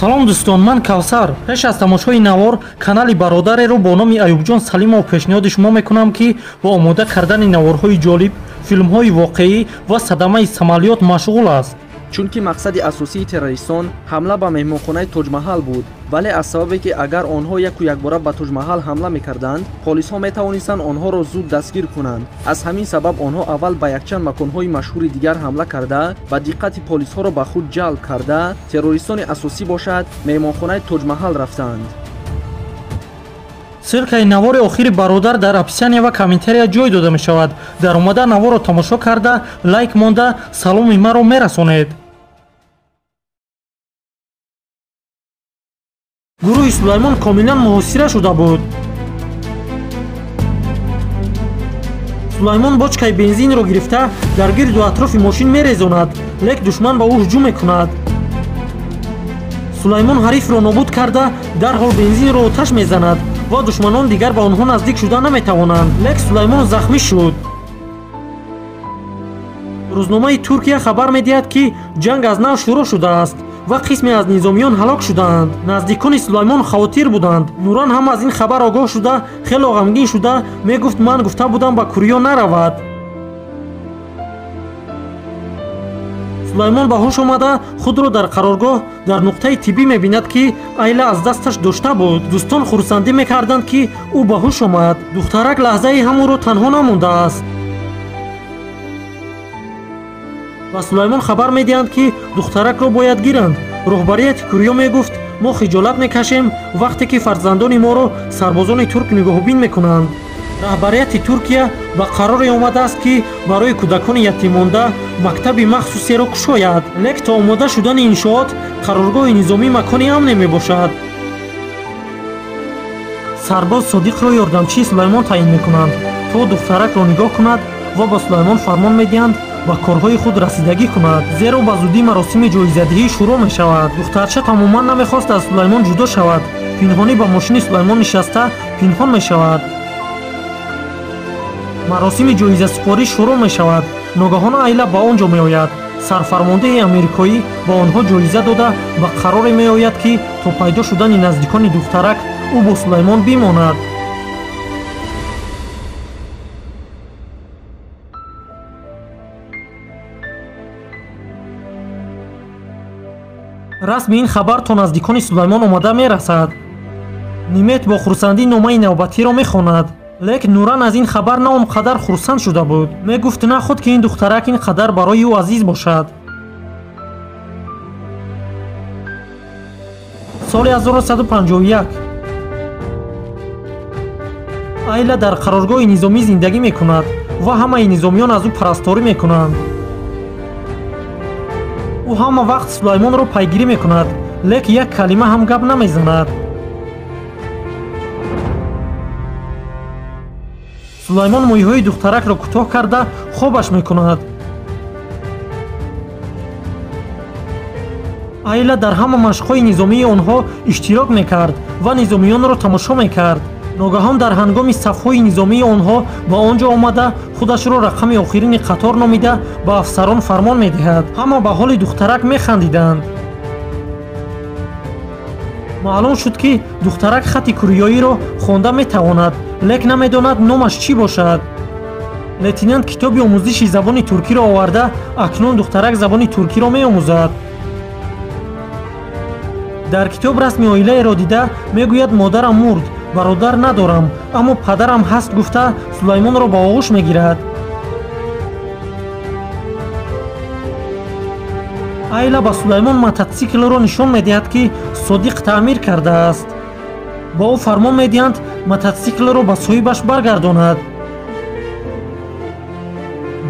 Салом дӯстон, ман Кавсар. Пеш аз тамошои навор канали бародареро бо номи Аюбҷон Салимов пешниҳоди шумо мекунам, ки бо омода кардани наворҳои ҷолиб, филмҳои воқеӣ ва садамаи самолёт машғул аст. Чунки мақсади асосии террористон ҳамла ба меҳмонхонаи Тоҷмаҳал буд, вале аз сабабе ки агар онҳо яку якбора ба Тоҷмаҳал ҳамла мекарданд, полисҳо метавонистанд онҳоро зуд дастгир кунанд. Аз ҳамин сабаб онҳо аввал ба якчанд маконҳои машҳури дигар ҳамла карда ва диққати полисҳоро ба худ ҷалб карда, террористони асосӣ бошад меҳмонхонаи Тоҷмаҳал рафтанд. Ссылкаи навори охири бародар дар описания ва комментария ҷой дода мешавад. Дар омада наворро тамошо карда, лайк монда, саломи маро мерасонед. Гурӯҳи Сулаймон комилан муҳосира шуда буд. Сулаймон бочкаи бензинро гирифта дар гирду атрофи мошин мерезонад, лек душман ба ӯ ҳуҷум мекунад. Сулаймон ҳарифро нобуд карда, дарҳол бензинро оташ мезанад ва душманон дигар ба онҳо наздик шуда наметавонанд. Лек Сулаймон захмӣ шуд. Рӯзномаи Туркия хабар медиҳад, ки ҷанг аз нав шурӯъ шудааст ва қисме аз низомиён ҳалок шудаанд. Наздикони Сулаймон хавотир буданд. Нуран ҳам аз ин хабар огоҳ шуда, хело ғамгин шуда, мегуфт: ман гуфта будам ба Курё наравад. Сулаймон ба ҳуш омада, худро дар қароргоҳ дар нуқтаи тиббӣ мебинад, ки Айла аз дасташ дошта буд. Дӯстон хурсандӣ мекарданд, ки ӯ ба ҳуш омад. Духтарак лаҳзаи ҳам ӯро танҳо намондааст. Ба Сулаймон хабар медиҳанд, ки духтаракро бояд гиранд. Роҳбарияти Курё мегуфт: мо хиҷолат мекашем вақте ки фарзандони моро сарбозони турк нигоҳубин мекунанд. Раҳбарияти Туркия ба қароре омадааст, ки барои кӯдакони ятиммонда мактаби махсусеро кушояд. Лек то омода шудани иншоот қароргоҳи низомӣ макони амне мебошад. Сарбоз Содиқро ёрдамчии Сулаймон таъин мекунанд, то духтаракро нигоҳ кунад ва ба Сулаймон фармон медиҳанд ба корҳои худ расидагӣ кунад, зеро ба зудӣ маросими ҷоизадиҳӣ шурӯъ мешавад. Духтарча тамоман намехост аз Сулаймон ҷудо шавад. Пинҳонӣ ба мошини Сулаймон нишаста пинҳон мешавад. Маросими ҷоизасупорӣ шурӯъ мешавад. Ногаҳон Айла ба он ҷо меояд. Сарфармондеҳи амрикоӣ ба онҳо ҷоиза дода ба қароре меояд, ки то пайдо шудани наздикони духтарак ӯ бо Сулаймон бимонад. Расми ин хабар то наздикони Сулаймон омада мерасад. Нимет бо хурсандӣ номаи навбатиро мехонад. Лек Нуран аз ин хабар на он қадар хурсанд шуда буд. Мегуфт на худ ки ин духтарак ин қадар барои ӯ азиз бошад. Соли 1951 Айла дар қароргоҳи низомӣ зиндагӣ мекунад ва ҳамаи низомиён аз ӯ парасторӣ мекунанд. Ӯ ҳама вақт Сулаймонро пайгирӣ мекунад, лек як калима ҳам гап намезанад. Сулаймон мӯйҳои духтаракро кӯтоҳ карда хобаш мекунад. Айла дар ҳама машқҳои низомии онҳо иштирок мекард ва низомиёнро тамошо мекард. Ногаҳон дар ҳангоми сафҳои низомии онҳо ба он ҷо омада, худашро рақами охирини қатор номида ба афсарон фармон медиҳад. Ҳама ба ҳоли духтарак механдиданд. Маълум шуд, ки духтарак хати курёиро хонда метавонад, лек намедонад номаш чӣ бошад. Лейтенант китоби омӯзиши забони туркиро оварда, акнун духтарак забони туркиро меомӯзад. Дар китоб расми оилаеро дида мегӯяд: модарам мурд, бародар надорам, аммо падарам ҳаст, гуфта Сулаймонро ба оғӯш мегирад. Айла ба Сулаймон мототсиклро нишон медиҳад, ки Содиқ таъмир кардааст. Ба ӯ фармон медиҳанд мототсиклро ба соҳибаш баргардонад.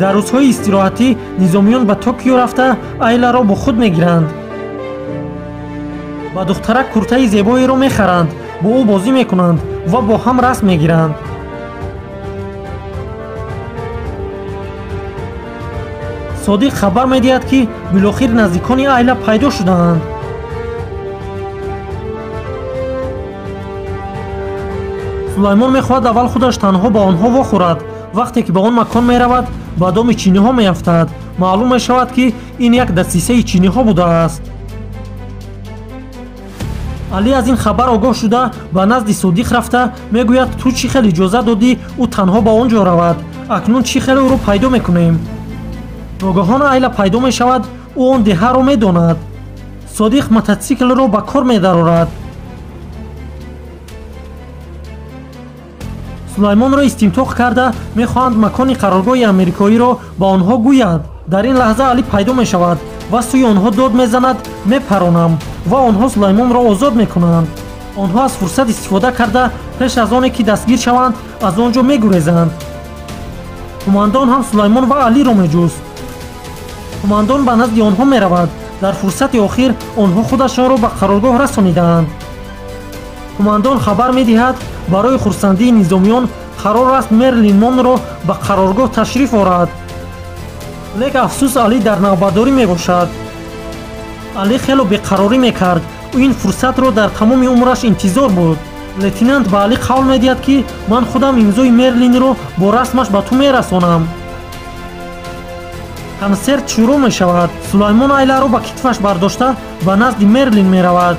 Дар рӯзҳои истироҳатӣ низомиён ба Токио рафта Айларо бо худ мегиранд. Ба духтарак куртаи зебоеро мехаранд, бо ӯ бозӣ мекунанд ва бо ҳам расм мегиранд. Содиқ хабар медиҳад, ки билохир наздикони Айла пайдо шудаанд. Сулаймон мехоҳад аввал худаш танҳо ба онҳо вохӯрад. Вақте ки ба он макон меравад, ба доми чиниҳо меафтад. Маълум мешавад, ки ин як дастисаи чиниҳо будааст. Алӣ аз ин хабар огоҳ шуда ба назди Содиқ рафта мегӯяд: ту чӣ хел иҷоза додӣ ӯ танҳо ба он ҷо равад? Акнун чӣ хел ӯро пайдо мекунем? Ногаҳон Айла пайдо мешавад, ӯ он деҳаро медонад. Содиқ мототсиклро ба кор медарорад. Сулаймонро истинтоқ карда мехоҳанд макони қароргоҳи амрикоиро ба онҳо гӯяд. Дар ин лаҳза Алӣ пайдо мешавад ва сӯи онҳо дод мезанад: мепаронам, ва онҳо Сулаймонро озод мекунанд. Онҳо аз фурсат истифода карда пеш аз оне ки дастгир шаванд аз он ҷо мегурезанд. Кумандон ҳам Сулаймон ва Алиро меҷуст. Кумандон ба назди онҳо меравад. Дар фурсати охир онҳо худашонро ба қароргоҳ расонидаанд. Кумандон хабар медиҳад барои хурсандии низомиён қарор аст Мерлин Монро ба қароргоҳ ташриф орад. Лек афсӯс, Алӣ дар навбатдорӣ мебошад. Алӣ хело беқарорӣ мекард. Ӯ ин фурсатро дар тамоми умраш интизор буд. Лейтенант ба Алӣ қавл медиҳад, ки ман худам имзои Мерлинро бо расмаш ба ту мерасонам. Консерт шурӯъ мешавад. Сулаймон Айларо ба китфаш бардошта ба назди Мерлин меравад.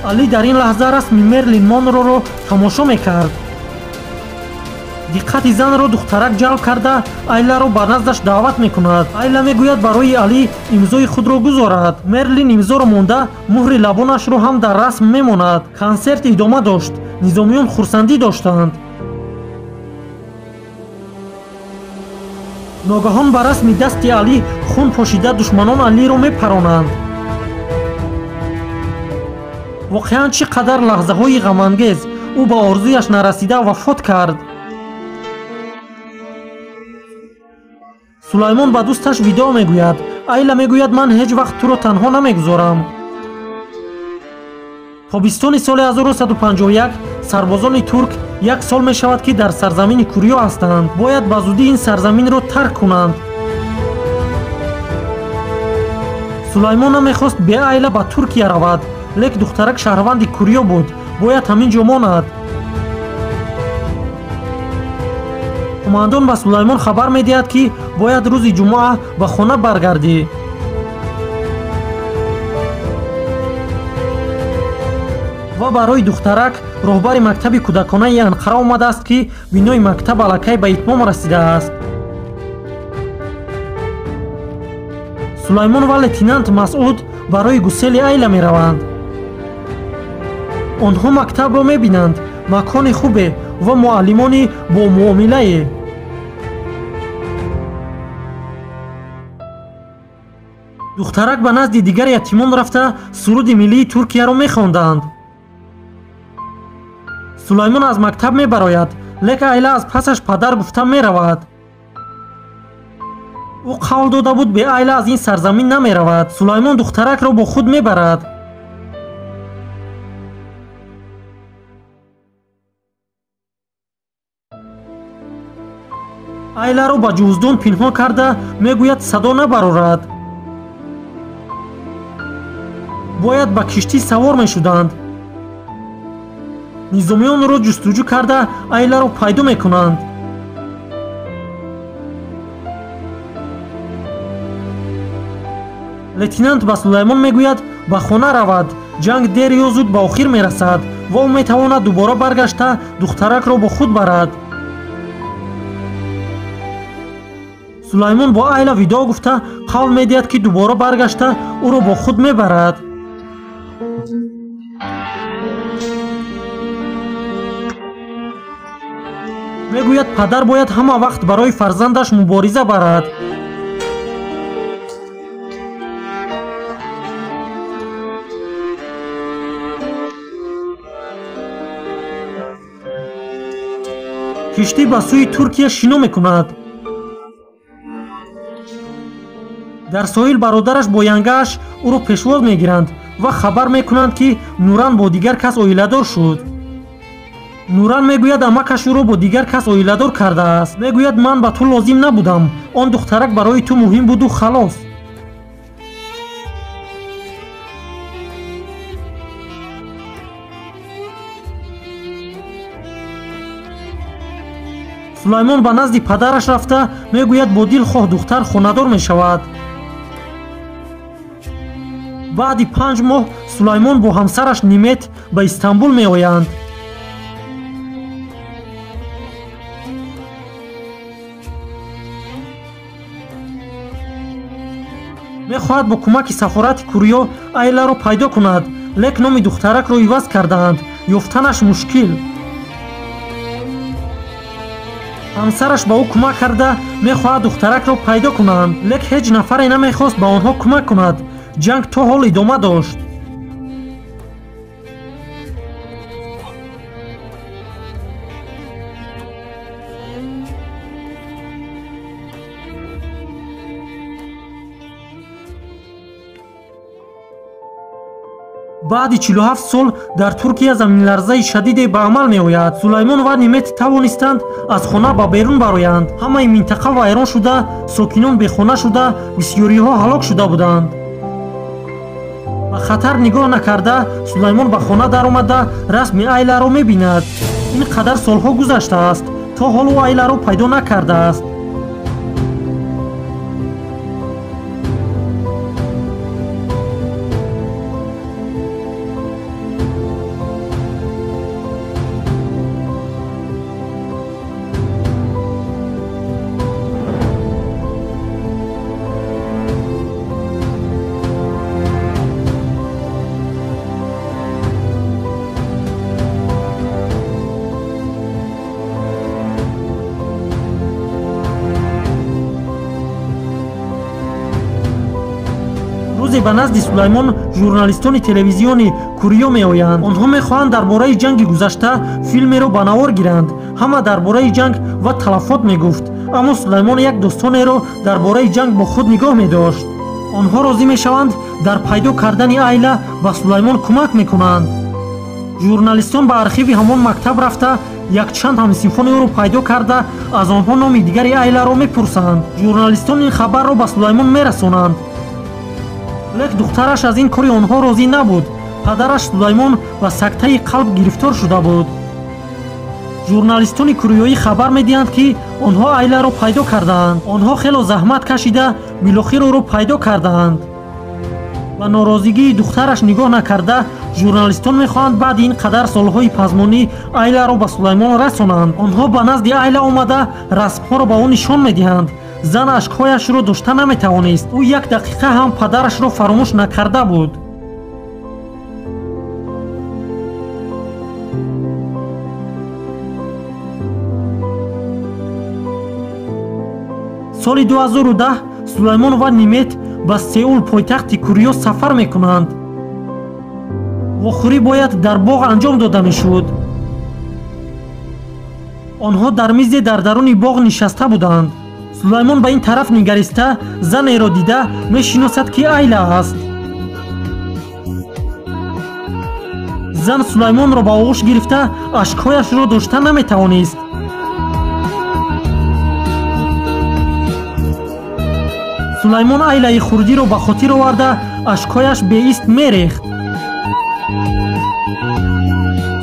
Алӣ дар ин лаҳза расми Мерлин Монроро тамошо мекард. Диққати занро духтарак ҷалб карда Айларо ба наздаш даъват мекунад. Айла мегӯяд барои Алӣ имзои худро гузорад. Мерлин имзоро монда муҳри лабонашро ҳам дар расм мемонад. Консерт идома дошт. Низомиён хурсандӣ доштанд. Ногаҳон ба расми дасти Алӣ хун пошида душманон Алиро мепаронанд. Воқеан чӣ қадар лаҳзаҳои ғамангез! Ӯ ба орзуяш нарасида вафот кард. Сулаймон ба дӯсташ видоъ мегӯяд. Айла мегӯяд: ман ҳеҷ вақт туро танҳо намегузорам. Тобистони соли 1951 сарбозони турк як сол мешавад, ки дар сарзамини Курё ҳастанд. Бояд ба зудӣ ин сарзаминро тарк кунанд. Сулаймон намехост бе Айла ба Туркия равад, лек духтарак шаҳрванди Курё буд, бояд ҳамин ҷо монад. Кумандон ба Сулаймон хабар медиҳад, ки бояд рӯзи ҷумъа ба хона баргардӣ. Ва барои духтарак роҳбари мактаби кӯдаконаи Анқара омадааст, ки бинои мактаб аллакай ба итмом расидааст. Сулаймон ва лейтенант Масъуд барои гусели Айла мераванд. Онҳо мактабро мебинанд, макони хубе ва муаллимони бо муомилае. Духтарак ба назди дигар ятимон рафта суруди миллии Туркияро мехонданд. Сулаймон аз мактаб мебарояд, лек Айла аз пасаш падар гуфта меравад. Ӯ қавл дода буд бе Айла аз ин сарзамин намеравад. Сулаймон духтаракро бо худ мебарад. Айларо ба ҷуздон пинҳон карда мегӯяд садо набарорад. Бояд ба киштӣ савор мешуданд. Низомиёнро ҷустуҷӯ карда Айларо пайдо мекунанд. Лейтенант ба Сулаймон мегӯяд ба хона равад, ҷанг дер ё зуд ба охир мерасад ва ӯ метавонад дубора баргашта духтаракро бо худ барад. Сулаймон бо Айла видоъ гуфта қавл медиҳад, ки дубора баргашта ӯро бо худ мебарад. Мегӯяд падар бояд ҳама вақт барои фарзандаш мубориза барад. Киштӣ ба сӯи Туркия шино мекунад. Дар соҳил бародараш бо янгааш ӯро пешвоз мегиранд ва хабар мекунанд, ки Нуран бо дигар кас оиладор шуд. Нуран мегӯяд амакаш ӯро бо дигар кас оиладор кардааст. Мегӯяд ман ба ту лозим набудам, он духтарак барои ту муҳим буду халос. Сулаймон ба назди падараш рафта мегӯяд бо дилхоҳ духтар хонадор мешавад. Баъди 5 моҳ Сулаймон бо ҳамсараш Нимет ба Истанбул меоянд. Мехоҳад бо кӯмаки сафорати Кӯрё Айларо пайдо кунад, лек номи духтаракро иваз кардаанд, ёфтанаш мушкил. Ҳамсараш ба ӯ кӯмак карда мехоҳад духтаракро пайдо кунанд, лек ҳеҷ нафаре намехост ба онҳо кӯмак кунад. Ҷанг то ҳол идома дошт. Баъди 47 сол дар Туркия заминларзаи шадиде ба амал меояд. Сулаймон ва Нимет тавонистанд аз хона ба берун бароянд. Ҳамаи минтақа вайрон шуда, сокинон бехона шуда, бисёриҳо ҳалок шуда буданд. Ба хатар нигоҳ накарда, Сулаймон ба хона даромада расми Айларо мебинад. Ин қадар солҳо гузаштааст, то ҳол ӯ Айларо пайдо накардааст. Рӯзе ба назди Сулаймон журналистони телевизиони Кӯрё меоянд. Онҳо мехоҳанд дар бораи ҷанги гузашта филмеро ба навор гиранд. Ҳама дар бораи ҷанг ва талафот мегуфт, аммо Сулаймон як достонеро дар бораи ҷанг бо худ нигоҳ медошт. Онҳо розӣ мешаванд дар пайдо кардани Айла ба Сулаймон кӯмак мекунанд. Журналистон ба архиви ҳамон мактаб рафта якчанд ҳамсинфони ӯро пайдо карда аз онҳо номи дигари Айларо мепурсанд. Журналистон ин хабарро ба Сулаймон мерасонанд. Лек духтараш аз ин кори онҳо розӣ набуд. Падараш Сулаймон ба сактаи қалб гирифтор шуда буд. Журналистони кӯрёӣ хабар медиҳанд, ки онҳо Айларо пайдо кардаанд. Онҳо хело заҳмат кашида билохир ӯро пайдо кардаанд. Ба норозигии духтараш нигоҳ накарда, журналистон мехоҳанд баъди ин қадар солҳои пазмонӣ Айларо ба Сулаймон расонанд. Онҳо ба назди Айла омада расмҳоро ба ӯ нишон медиҳанд. Зан ашкҳояшро дошта наметавонист. Ӯ як дақиқа ҳам падарашро фаромӯш накарда буд. Соли 2010 Сулаймон ва Нимет ба Сеул, пойтахти Кӯрё, сафар мекунанд. Вохӯрӣ бояд дар боғ анҷом дода мешуд. Онҳо дар мизе дар даруни боғ нишаста буданд. Сулаймон ба ин тараф нигариста занеро дида мешиносад, ки Айла аст. Зан Сулаймонро ба оғӯш гирифта ашкҳояшро дошта наметавонист. Сулаймон Айлаи хурдиро ба хотир оварда ашкҳояш беист мерехт.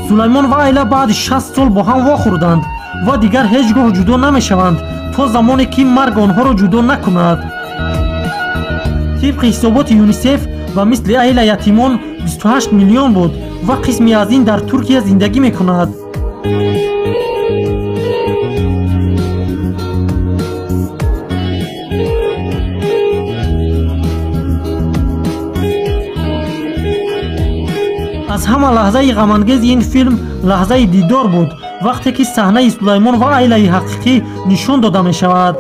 Сулаймон ва Айла баъди 60 сол бо ҳам вохӯрданд ва дигар ҳеҷ гоҳ ҷудо намешаванд, то замоне ки марг онҳоро ҷудо накунад. Тибқи ҳисоботи ЮНИСЕФ ба мисли Айла ятимон 28 миллион буд ва қисме аз ин дар Туркия зиндагӣ мекунад. Аз ҳама лаҳзаи ғамангези ин филм лаҳзаи дидор буд, вақте ки саҳнаи Сулаймон ва Айлаи ҳақиқӣ нишон дода мешавад.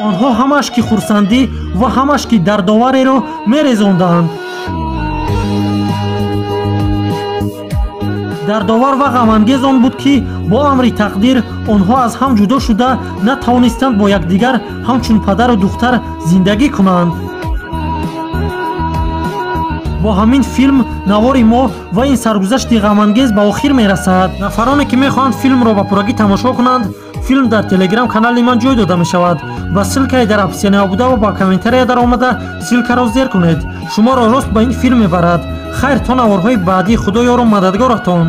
Онҳо ҳамаш ки хурсандӣ ва ҳамаш ки дардовареро мерезонданд. Дардовар ва ғамангез он буд, ки бо амри тақдир онҳо аз ҳам ҷудо шуда натавонистанд бо якдигар ҳамчун падару духтар зиндагӣ кунанд. Бо ҳамин филм навори мо ва ин саргузашти ғамангез ба охир мерасад. Нафароне ки мехоҳанд филмро ба пуррагӣ тамошо кунанд, филм дар телеграм канали ман ҷой дода мешавад. Ба ссилкаи дар описания буда ва ба комментария даромада ссилкаро зер кунед. Шуморо рост ба ин филм мебарад. Хайр, то наворҳои баъдӣ, Худо ёру мададгоратон.